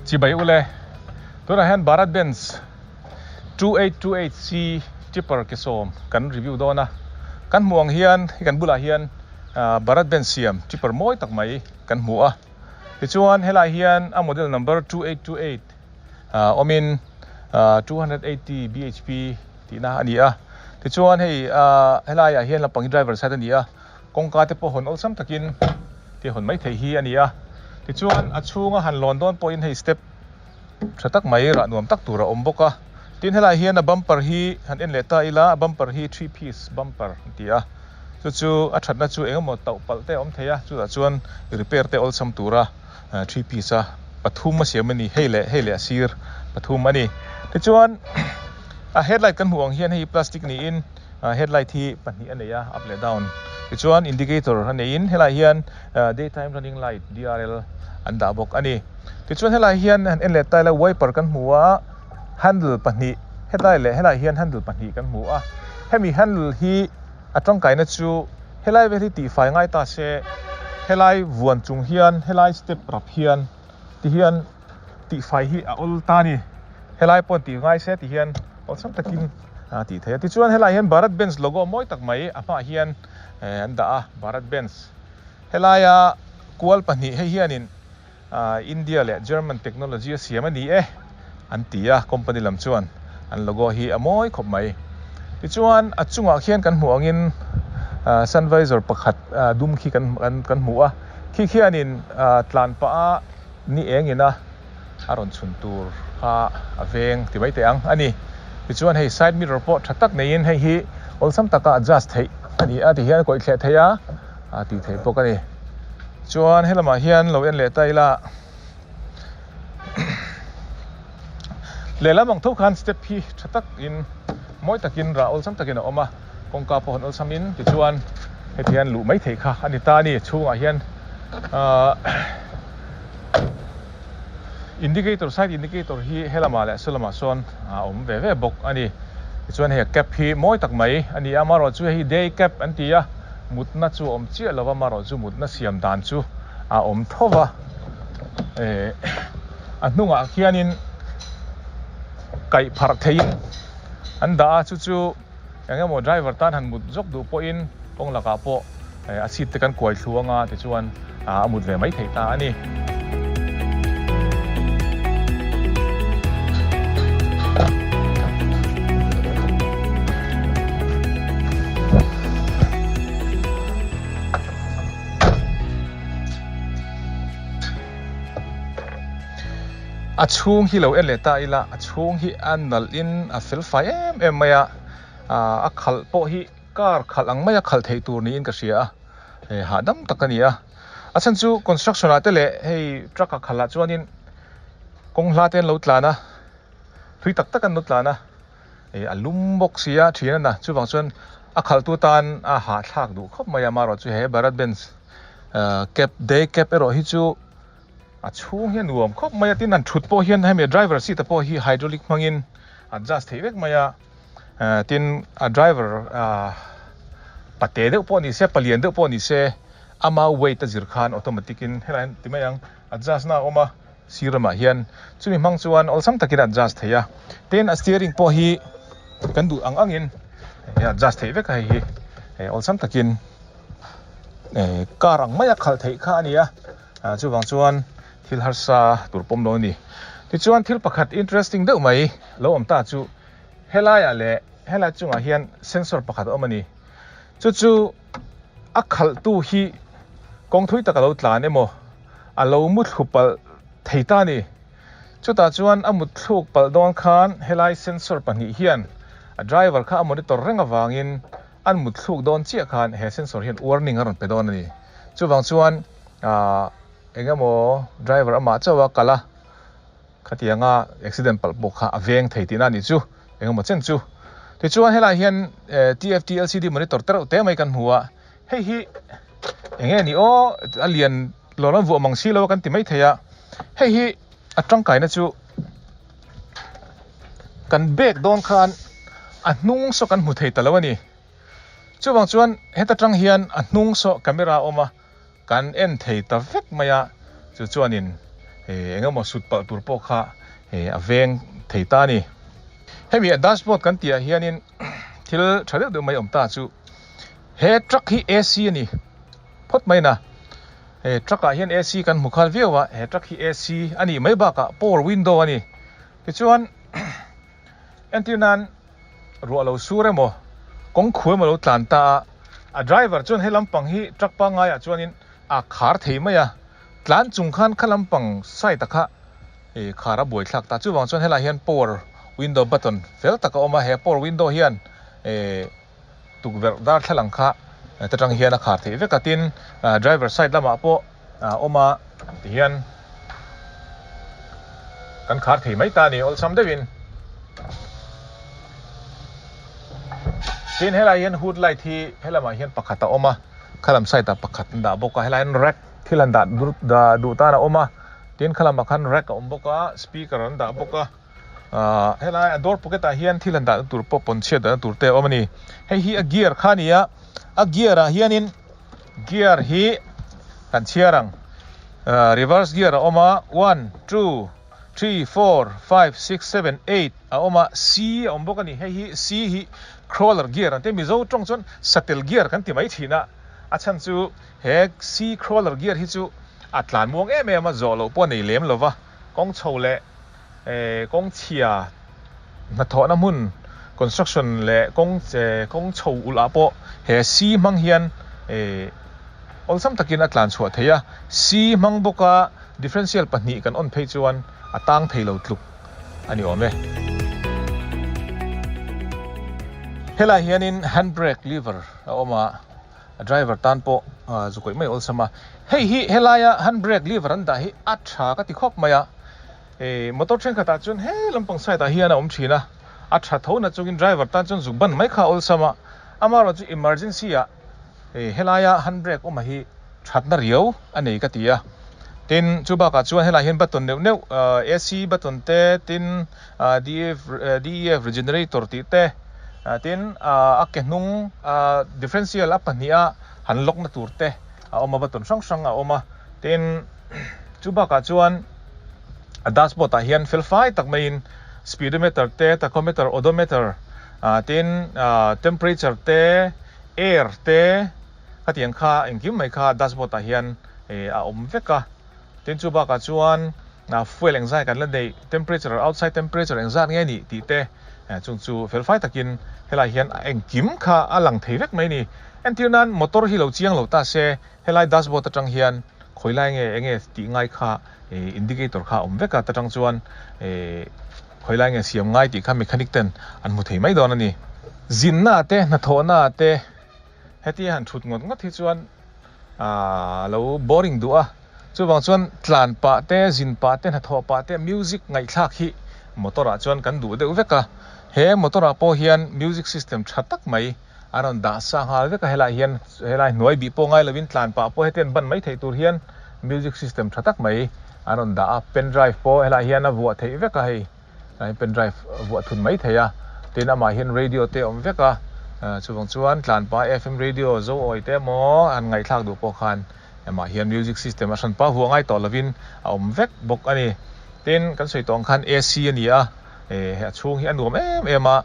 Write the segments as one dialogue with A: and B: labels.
A: Chibai ule tunah hian Bharat Benz 2828C tipper ke sawm kan review dawn a kan hmuh ang hian hei kan bulah hian Bharat Benz siam tipper mawi tak mai kan hmu a tichuan helai hian a model number 2828 awmin 280 bhp tihna a ni a tichuan hei helaiah hian lampang hi driver side a ni a. Kawngka te pawh hawn awlsam takin ti hawn mai theih hi a ni a, tichuan a chhunga han lawn dawn pawhin hei step tha tak mai rah nuam tak tur a awm bawk a, tin helaiah hian a bumper hi han en leh ta ila a bumper hi three piece bumper an ti a, chu chu a thatna chu eng emaw tauh palh te a awm thei a, chutah chuan repair te awlsam tura three piece a pathum a siam a ni, hei leh hei leh a sir pathum a ni, tichuan a headlight kan hmuh ang hian hei plastic niin. Headlight hi pahnih a nei a, up leh down. Tichuan indicator a neiin helaiah hian day time running light DRL an dah bawk a ni. Tichuan helaiah hian han en leh ta ila wiper kan hmu a, handle pahnih hetlai leh helaiah hian handle pahnih kan hmu a. Hemi handle hi a tangkaina chu helai vel hi tihfai ngai ta se helai vuan chung hian helai step rap hian tihian tihfai hi a awl ta a ni. Helai pawh tih ngai se ti hian awlsam takin a tih theih a. Tichuan helaiah hian Bharat Benz logo mawi tak mai a hmaah hian an dah a, Bharat Benz. Helaia kual pahnih hei hianin India leh German technology a siam a ni e an ti a, company lam chuan an logo hi a mawi khawp mai. Tichuan a chungah khian kan hmuh angin sun visor pakhat dum khi kan hmu a, khi khianin tlan pah a ni eng ina a rawn chhun tur kha a veng ti mai teh ang a ni. Tichuan hei side mirror pawh tha tak neiin hei hi awlsam taka adjust theih a ni a tihian a kawih thleh theih a, a tih theih bawk a ni. Chuan helamah hian lo en leh ta ila lehlam ang tho khan step hi tha takin mawi takin rah awlsam takin a awm a, kawngka pawh han awlsamin tichuan heti hian luh mai theih kha a ni ta a ni. Chhungah hian ahh. Indicator side indicator hi helamah leh saw lamah sawn a awm ve ve bawk a ni. Tichuan hei a cap hi mawi tak mai a ni a, amaherawh chu hei hi day cap an ti a, mutna chu a awm chiah lo va, amaherawh chu mutna siam dan chu a awm tho va. Ehh a hnungah khianin kaih pharh theihin an dah a, chu chu eng emaw driver tan han mut zawk duh pawhin kawng lakah pawh a seat te kan kuai thlu anga tichuan a mut ve mai theih ta a ni. A chhung hi lo en leh ta ila a chhung hi a nalh in a fel fai em em mai a a khalh pawh hi car khalh ang maia khalh theih tur niin ka hria a hei hahdam tak a ni a a chhan chu construction ah te leh hei truck a khalh ah chuanin kawng hla te an lo tlan a thui tak tak an lo tlan a hei a lum bawk si a thian a na chuvang chuan a khalh tu tan a hahthlak duh khawp mai a amaherawh chu he Bharat Benz cab day cab erawh hi chu a chhung hi a nuam khawp mai a tin an thut pawh hian hemi driver seat ah pawh hi hydraulic hmangin adjust theih vek mai a. Tin, a driver pate deuh pawh ni se, palian deuh pawh ni se, ama weight a zir khan automatic in helai hian ti mai ang, adjust na a awm a, sir ramah hian chumi hmang chuan awlsam takin a adjust thei a. Tin, a steering pawh hi kan duh ang angin adjust theih vek a hei hi, awlsam takin car ang maia khalh theih kha a ni a, chuvang chuan thil harsa tur pawm lo a ni. Tichuan thil pakhat interesting deuh mai lo awm ta chu. Helaiah leh helai chungah hian sensor pakhat a awm a ni. Chu chu a khalhtu hi kawng thui tak a lo tlan emaw a lo muthlu palh thei ta a ni. Chutah chuan a mutthluk palh dawn khan helai sensor pahnih hian a driver kha a monitor reng avangin an mutthluk dawn chiah khan he sensor hian warning a rawn pe dawn a ni. Chuvang chuan ahh eng emaw driver amah chauh a kal a. Khatianga accident palh pawh kha a veng thei tihna a nih chu, engemaw chen chu. Tichuan helaiah hian TFT LCD monitor te reuh te mai kan hmu a, hei hi eng nge ni aw, a lian lawm an vuah mang si lo a kan ti mai thei a, hei hi a tangkaina chu kan bag dawn khan a hnung saw kan hmu thei ta lo a ni. Chuvang chuan heta tang hian a hnung saw camera a awm a. Kan en thei ta vek mai a, chu chuanin Eng emaw sut palh tur pawh kha a veng thei ta a ni. Hemi a dashboard kan tih ah hianin thil tha deuh deuh mai awm ta chu he truck hi AC a ni phawt mai na. He truck ah hian AC kan hmu khal viau a, he truck hi AC a nih mai bakah power window a ni. Tichuan entir nan ruah lo sur emaw kawng khu emaw lo tlan ta a, a driver chuan he lampang hi truck pangngai ah chuanin a khar thei mai a, tlan chung khan kha lampang side ah kha ih khar a buai thlak ta. Chuvang chuan helaiah hian power window button fel tak a awm a, he power window hian ih tukverh darthlalang kha ta tang hian a khar theih vek a, tin driver side lamah pawh a awm a tihian kan khar thei mai ta a ni awlsam deuhin. Tin helaiah hian hood light hi helamah hian pakhat a awm a, khalam side ah pakhat an dah bawk a, helaiah hian rack thil han dah duh tan a awm a, tin khalamah khan rack a awm bawk a, speaker an dah bawk a. Ahh helai a door pocket ah hian thil han dahna tur pawh pawn chhiat dahna tur te a awm a ni. Hei hi a gear kha a ni a, a gear ah hianin gear hi kan chhiar ang ahh reverse gear a awm a one two three four five six seven eight a awm a C a awm bawk a ni. Hei hi C hi crawler gear an ti a Mizo tawng chuan satel gear kan ti mai thin a, a chhan chu he C crawler gear hi chu a tlan muang em em a zawh loh pawh a nei lem lo va kawng chho leh. Kawng chhia hnathawhna hmun construction leh kawng kawng chho ulh ah pawh he si hmang hian awlsam takin a tlan chhuah thei a, si hmang bawka differential pahnih kan on phei chuan a tang thei lo tluk a ni awm e. Helai hianin handbrake lever a awm a. A driver tan pawh zu kawih mai awlsam a, hei hi helaia handbrake lever an dah hi a tha ka ti khawp mai a, ih motor thenkhatah chuan he lampang side ah hian a awm thin a, a tha tho na chungin driver tan chuan zuk ban mai kha a awlsam a, amaherawh chu emergency ah ih helaia handbrake awm a hi thatna riau a nei ka ti a, tin chu bakah chuan helaiah hian button neuh neuh AC button te tin DEF regenerator tih te tin a ke hnung differential a pahnih a han lock na tur te a awm a button hrang hrang a awm a tin chu bakah chuan a dashboard ah hian fel fai tak maiin speedometer te tachometer odometer tin temperature te air te khatiang kha engkim mai kha dashboard ah hian a awm vek a tin chu bakah chuan fuel engzai kan la neih temperature outside temperature engzat nge nih tih te chung chu fel fai takin helai hian a engkim kha a lang thei vek mai a ni entir nan motor hi lo chiang lo ta se helai dashboard atang hian khawi lai nge enge tih ngai kha indicator kha a awm vek a ta tang chuan khawi lai nge siam ngai tih kha mechanic ten an hmu thei mai dawn a ni zinna te hnathawhna te. Hetia han thut ngawt ngawt hi chuan a lo boring duh a, chuvang chuan tlan pah te, zin pah te, hnathawh pah te music ngaihthlak hi motor ah chuan kan duh deuh vek a. He motor ah pawh hian music system tha tak mai a rawn dah sa nghal vek a, helai hian helai hnuai bih pawh ngai lovin tlan pah pawh hetiang ban mai theih tur hian music system tha tak mai a rawn dah a, pen drive pawh helai hian a vuah theih vek a hei. Tlai pen drive vuah thun mai thei a, tin amah hian radio te a awm vek a, chuvang chuan tlanpa FM radio zo awi te emaw han ngaihthlak duh pawh khan amah hian music system a hranpa vuah ngai tawh lovin a awm vek bawk a ni. Tin, kan sawi tawh ang khan AC a ni a, a chhung hi a nuam em em a,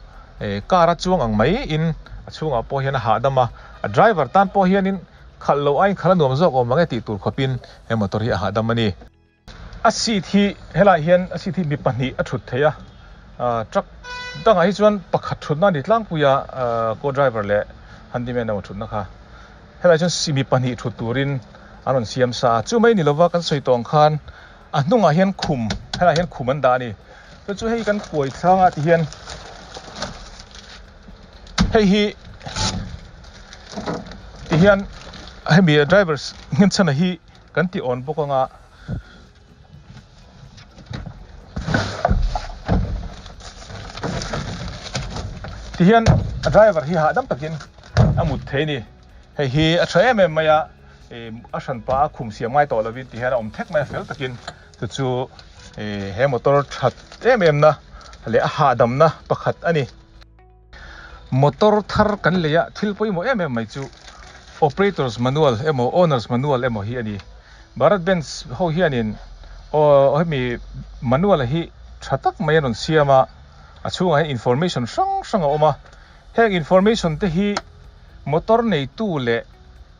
A: car a chuang ang mai in a chhungah pawh hian a hahdam a, a driver tan pawh hianin khalh loh aiin khalh a nuam zawk awm ang e tih tur khawpin he motor hi a hahdam a ni. A seat hi helaiah hian a seat hi mi pahnih a thut thei a, truck dangah hi chuan pakhat thutna a ni tlangpui a, co driver leh handyman emaw thutna kha helaiah chuan mi pahnih thut turin an rawn siam sa a, chu mai ni lova kan sawi tawh ang khan a hnungah hian khum helaiah hian khum an dah a ni, chu chu hei kan kuai thlangah ti hian hei hi ti hian hemi driver nghenchhana hi. Kan ti awn bawk anga. Tihian a driver hi hahdam takin a mut thei a ni. Hei hi a tha em em mai a, a hranpa a khum siam ngai tawh lovin tihian a awm thek mai a fel takin chu chu he motor that em em na leh a hahdamna pakhat a ni. Motor thar kan lei a, thil pawimawh em em mai chu Operators Manual emaw Owners Manual emaw hi a ni. Bharat Benz ho hianin Aw hemi manual hi tha tak mai a rawn siam a, a chhungah hian information hrang hrang a awm a, heng information te hi motor neitu leh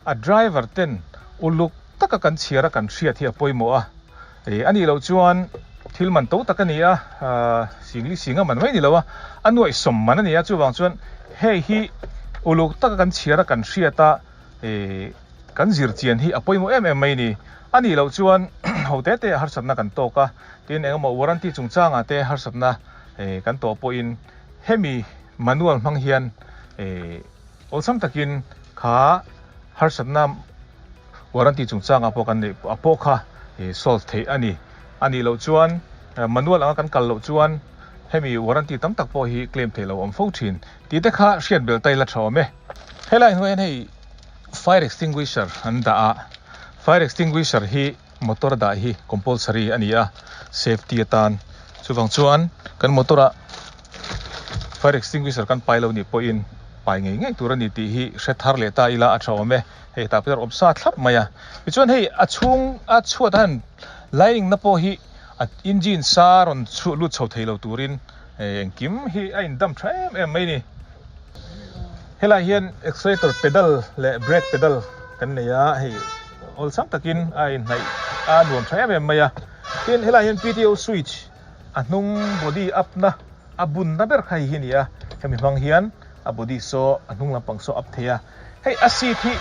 A: a driver ten uluk taka kan chhiar a kan hriat hi a pawimawh a, ih a nih loh chuan thil man to tak a ni a, ah singli singa man mai a ni lo a, a nuaihsawm man a ni a, chuvang chuan hei hi uluk taka kan chhiar a kan hriat a. Ih kan zir chian hi a pawimawh em em mai ni. A nih loh chuan ho te te ah harsatna kan tawk a, tin engemaw warranty chungchangah te harsatna ih kan tawh pawhin hemi manual hmang hian ih awlsam takin kha harsatna warranty chungchangah pawh kan neih a pawh kha ih solve theih a ni. A nih loh chuan manual anga kan kal loh chuan hemi warranty tam tak pawh hi claim theih loh a awm fo thin tih te kha hriat belh ta ila tha awm e. Helai hnuaiah hian hei fire extinguisher an dah a, fire extinguisher hi motor dah hi compulsory a ni a, safety atan chuvang chuan kan motor ah fire extinguisher kan pai lo nih pawhin pai ngei ngei tur a ni tih hi hre thar leh ta ila a tha awm e, hei tah pawh hian awm sa thlap mai a, tichuan hei a chhung a chhuat ah hian lining na pawh hi a engine sa rawn chhuah lut chho thei lo turin engkim hi a indam tha em em mai a ni. Helai hian accelerator pedal leh brake pedal kan nei a, hei awlsam takin a inhnaih a nuam tha em em mai a. Tin, helai hian P_T_O switch a hnung body up na a bunna ber kha hei hi a ni a, hemi hmang hian a body saw a hnung lampang saw up thei a. Hei a seat hi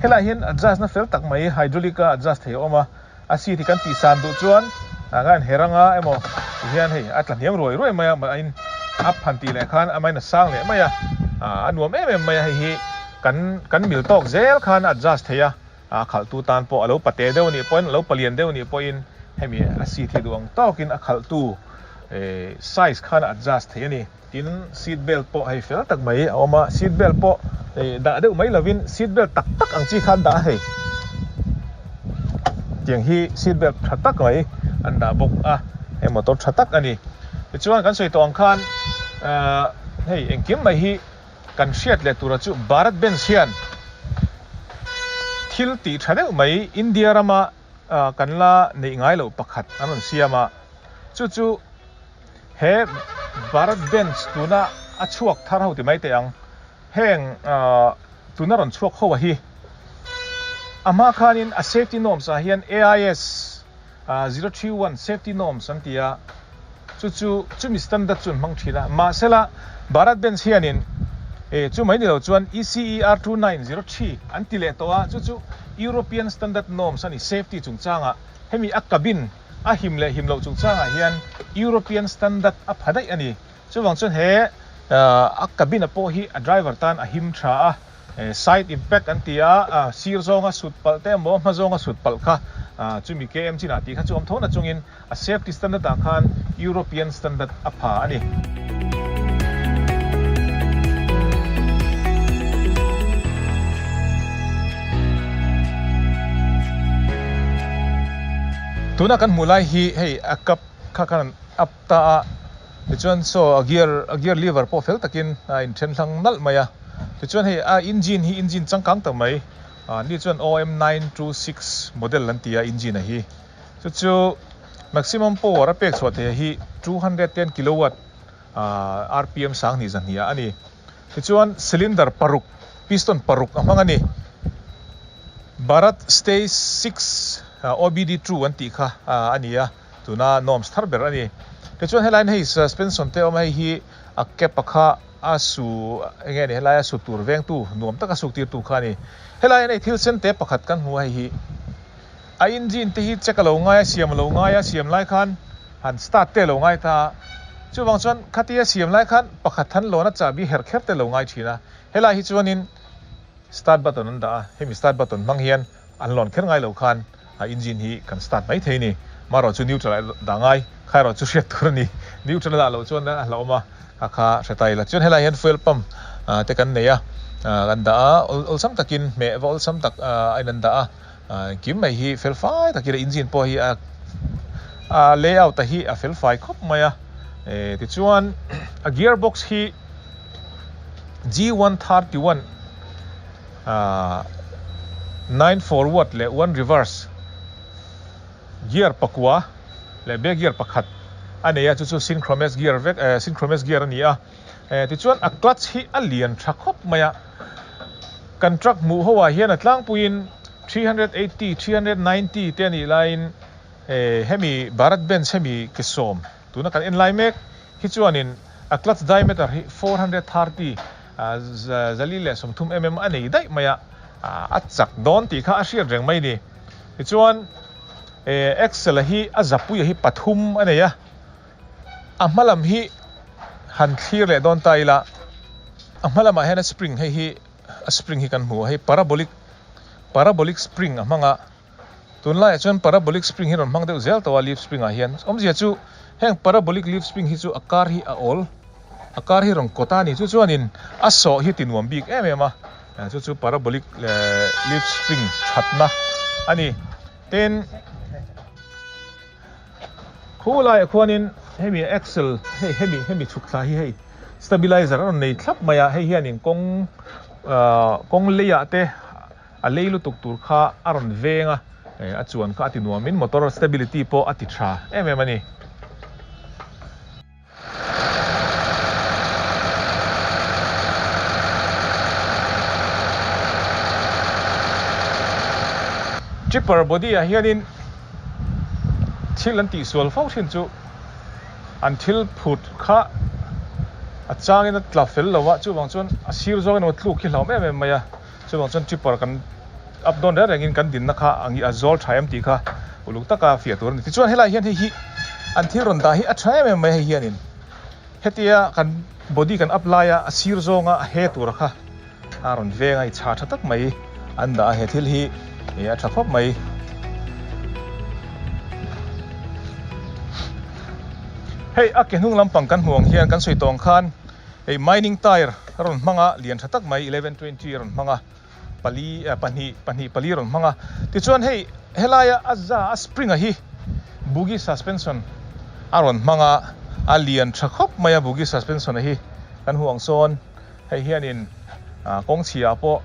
A: helai hian adjust na fel tak mai hydraulic a adjust thei a awm a, a seat hi kan tih san duh chuan ah khan her anga emaw ti hian hei a tla hniam ruai ruai mai a a in a phan tih leh khan a main a sang leh mai a ah a nuam em em mai a hei hi kan kan mil tawk zel khan a adjust thei a a khalh tu tan pawh a lo pate deuh anih pawhin a lo palian deuh anih pawhin hemi a seat hi duh ang tawkin a khalh tu eh size khan a adjust thei a ni. Tin, seat belt pawh hei fel tak mai a awm a, seat belt pawh ih dah deuh mai lovin seat belt tak tak ang chi kha an dah a hei. Tiang hi seat belt tha tak mai an dah bawk a, hei motor tha tak a ni. Tichuan kan sawi tawh ang khan ahh hei engkim mai hi kan hriat leh tura chu Bharat Benz hian thil tih tha deuh mai India rama kan la neih ngai loh pakhat an rawn siam a, chu chu He Bharat Benz tuna a chhuak thar ho ti mai teh ang, heng tuna rawn chhuak ho a hi a hma khanin a safety norms ah hian AIS 031 safety norms an ti a, chu chu chumi standard chu an hmang thin a, mahsela Bharat Benz hianin chu mai ni lo chuan ECE R2903 an ti leh tawh a, chu chu European standard norms a ni safety chungchangah hemi a cabin A him leh him loh chungchangah hian European standard a pha daih a ni. Chuvang chuan he a cabin a pawh hi a driver tan a him tha a, side impact an ti a, sir zawnga sut palh te emaw hma zawnga sut palh kha chumi KM chinah tih kha chu awm tho na chungin a safety standard ah khan European standard a pha a ni. Tuna kan hmuh lai hi hei a cup kha khan an up ta a, tichuan saw a gear a gear lever pawh fel takin a inthen hlang nalh mai a, tichuan hei a engine hi engine changkang tak mai ah ni chuan OM 926 model an ti a engine a hi chu chu maximum power a pek chhuah theih hi 210 kilowatt ah rpm sanghnih zahnih ah a ni. Tichuan cylinder paruk, piston paruk a hmang a ni. Bharat Stage 6 OBD 2 an tih kha a ni a, tuna norms thar ber a ni. Tichuan helaiin hei suspension te a awm a, hei hi a cap a kha a su eng nge ni helaia su tur vengtu nuam taka suk tirtu kha a ni. Helaiin hei thil sen te pakhat kan hmu a, hei hi a engine te hi check a lo ngai a, siam a lo ngai a, siam lai khan han start te a lo ngai ta a. Chuvang chuan khatia siam lai khan pakhat han lawn a chahbi herh kher te lo ngai thin a, helai hi chuanin start button an dah a, hemi start button hmang hian an lawn kher ngai lo khan a engine hi kan start mai thei a ni. Marawh chu neutral ah dah ngai, kha erawh chu hriat tur a ni. Neutral a dah loh chuan a hlauhawm a, kha kha hre ta ila. Chuan helai hian fuel pump te kan nei a, kan dah a, awlsam takin hmeh va awlsam tak a in an dah a. Engkim mai hi fel fai takin a engine pawh hi a a layout a hi a fel fai khawp mai a eh tichuan a gear box hi G131 ah nine forward leh one reverse gear pakua. leh back gear pakhat a nei a, chu chu synchromesh gear vek eh synchromesh gear a ni a. Eh tichuan a clutch hi a lian tha khawp mai a, kan truck hmuh ho ah hian a tlangpuiin 380, 390 te a nih laiin eh hemi Bharat Benz hemi ke sawm tuna kan en lai mek hi chuanin a clutch diameter hi 430 zali leh 30 mm a nei daih mai a, a chak dawn tih kha a hriat reng mai a ni. Tichuan eh axle hi a zapuia hi pathum a nei a. A hma lam hi han thlir leh dawn ta ila, a hma lamah hian a spring hei hi a spring hi kan hmu a, hei parabolic parabolic spring a hmang a, tunlaiah chuan parabolic spring hi rawn hmang deuh zel tawh a leaf spring ah hian, awmzia chu heng parabolic leaf spring hi chu a kar hi a awl a kar hi rawn kawt a ni, chu chuanin a sawh hi ti nuam bik em em a, chu chu parabolic leaf spring thatna a ni, tin. Khu laiah khuanin hemi axle hei hemi hemi chhuk thla hi hei stabilizer a rawn nei thlap mai a, hei hianin kawng ahh kawng leiah te a lei lutuk tur kha a rawn veng a, eh a chuan kha a ti nuamin motor stability pawh a ti tha em em a ni. Tipper body ah hianin thil an tihsual fo thin chu an thil phut kha a changin a tla fel lo a, chuvang chuan a sir zawngin emaw tluk hi hlauhawm em em mai a, chuvang chuan tipper kan up dawn reng rengin kan dinna kha a zawl tha em tih kha uluk taka fiah tur a ni. Tichuan helai hian hei hi an thil rawn dah hi a tha em em mai hei hianin hetia kan body kan up laia a sir zawnga a he tura kha a rawn veng a, i chha tha tak mai an dah a, he thil hi a tha khawp mai. Hei a ke hnung lampang kan hmuh ang hian kan sawi tawng khan hei mining tyre a rawn hmang a, lian tha tak mai 1120 a rawn hmang a. pali eh pahnih pahnih pali rawn hmang a tichuan hei helaia a za a spring a hi boogie suspension a rawn hmang a a lian tha khawp mai a boogie suspension a hi kan hmuh ang sawn hei hianin ah kawng chhia ah pawh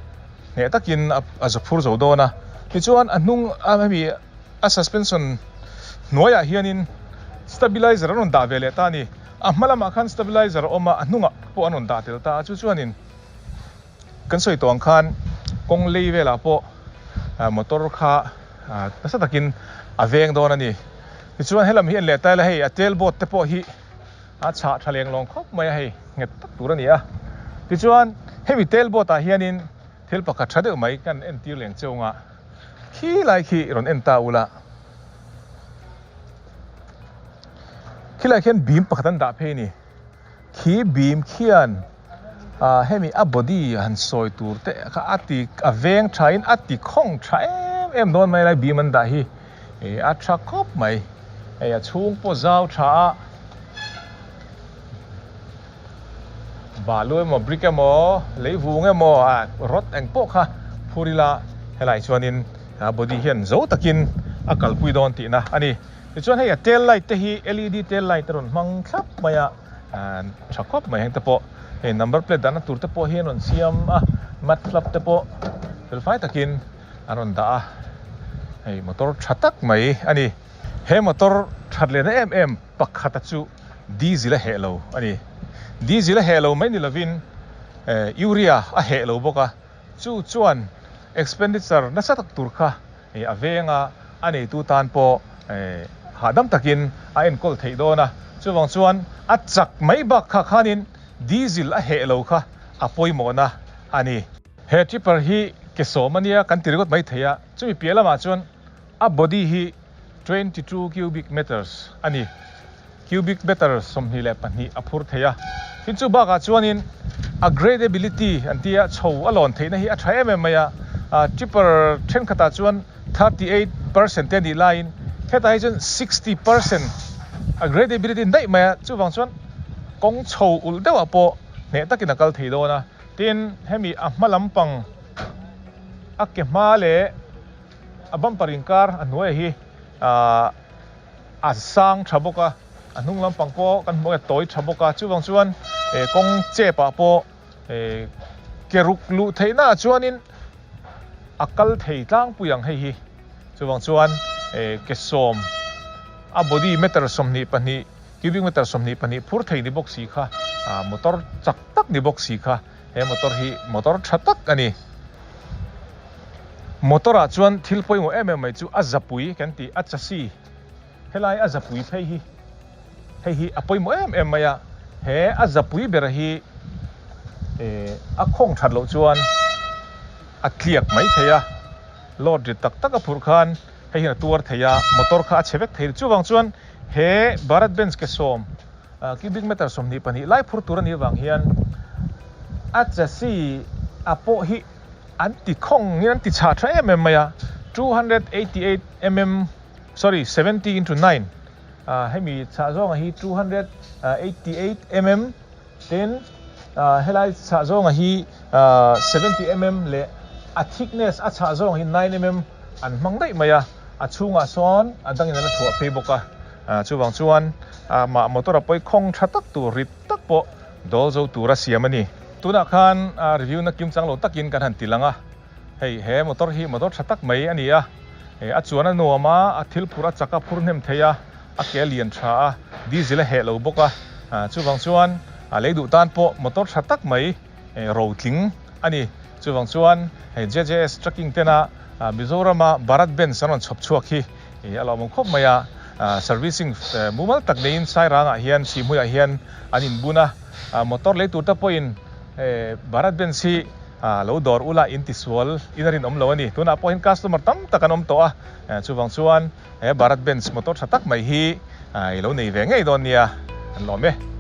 A: hneh takin a za phur zo dawn a tichuan a hnung a hemi a suspension hnuaiah hianin stabilizer an rawn dah ve leh ta a ni a hma lamah khan stabilizer a awm a a hnungah pawh an rawn dah tel ta a chu chuanin. Kan sawi tawh ang khan kawng lei velah pawh motor kha nasa takin a veng dawn a ni. Tichuan helam hi en leh ta ila hei a tail board te pawh hi a chhah tha leng lawng khawp mai a hei nghet tak tur a ni a. Tichuan hemi tail board ah hianin thil pakhat tha deuh mai kan entir leng cheu anga khi lai khi rawn en ta ula. Khilai khian beam pakhat an dah phei a ni. Khi beam khian ah hemi a body han sawi tur te kha a ti a veng tha in a ti khawng tha em em dawn mai lai beam an dah hi ih a tha khawp mai hei a chhung pawh zau tha a balu emaw brick emaw lei vung emaw ah rod eng pawh kha phur ila helai chuanin a body hian zo takin a kalpui dawn tihna a ni. Tichuan hei a tail light te hi led tail light a rawn hmang thlap mai a, tha khawp mai heng te pawh hei number plate dahna tur te pawh hi an rawn siam a, mat flap te pawh fel fai takin an rawn dah a, hei motor tha tak mai a ni. He motor that lehna em em pakhata chu diesel a heh lo a ni. Diesel a heh lo mai ni lovin urea a heh lo bawk a, chu chuan expenditure nasa tak tur kha Hei a venga a neitu tan pawh hahdam takin a enkawl theih dawn a, chuvang chuan a chak mai bak kha khanin diesel a heh lo kha a pawimawhna a ni. He tipper hi ke sawm a nia kan ti ringawt mai thei a, chumi piah lamah chuan a body hi 22 cubic meters a ni. Cubic meter 22 a phur thei a, tin chu bakah chuanin a gradability an tia chho a lawn theihna hi a tha em em mai a, tipper thenkhatah chuan 38% te a nih laiin hetah hi chuan 60% a gradability daih mai a, chuvang chuan kawng chho ulh deuhah pawh hneh takin a kal thei dawn a, tin hemi a hma lampang a ke hma leh a bumper inkar a hnuaiah hi ahh. A sang tha bawk a, a hnung lampang pawh kan hmu a tawi tha bawk a, chuvang chuan eh kawng chep ah pawh eh ke ruk luh theih na ah chuanin a kal thei tlangpui ang hei hi, chuvang chuan eh ke sawm A body meter 22, cubic meter 22 phur thei ni bawk si kha, motor chak tak ni bawk si kha, he motor hi motor tha tak a ni. Motor ah chuan thil pawimawh em em mai chu a zapui kan tih, a chassis, helai a zapui phei hi hei hi a pawimawh em em mai a, he a zapui ber hi a khawng that loh chuan a tliak mai thei a, load rit tak tak a phurh khan hei hian a tuar thei a, motor kha a chhe vek thei. Chuvang chuan he Bharat Benz ke sawm cubic meter 22 lai phur tur a nih avang hian a chassis a pawh hi an ti khawng in an ti chhah tha em em mai a, 288 mm sorry 70 into 9 hemi chhah zawnga hi 288 mm tin helai chhah zawnga hi 70 mm leh a thickness a chhah zawng hi 9 mm an hmang daih mai a, a chhungah sawn a dangin an la thuah phei bawk a, chuvang chuan mah motor a pawi khawng tha tak tur rit tak pawh dawl zo tura siam a ni. Tunah khan review na kim chang lo takin kan han ti lang a, hei he motor hi motor tha tak mai a ni a, a chuan a nuam a, a thil phur a chak a phur hnem thei a, a ke a lian tha a, diesel a heh lo bawk a, chuvang chuan a lei duh tan pawh motor tha tak mai ro tling a ni. Chuvang chuan hei JJS Trucking tena Mizorama Bharat Benz an rawn chhawp chhuak hi a lawmawm khawp mai a, servicing mumal tak neiin Sairangah hian Sihhmuiah hian an inbun a, motor lei tur te pawhin Bharat Benz hi lo dawr ula in tisual in a rinawm lo a ni. Tunah pawh hian customer tam tak an awm tawh a, chuvang chuan he Bharat Benz motor tha tak mai hi i lo nei ve ngei dawn nia, an lawm e.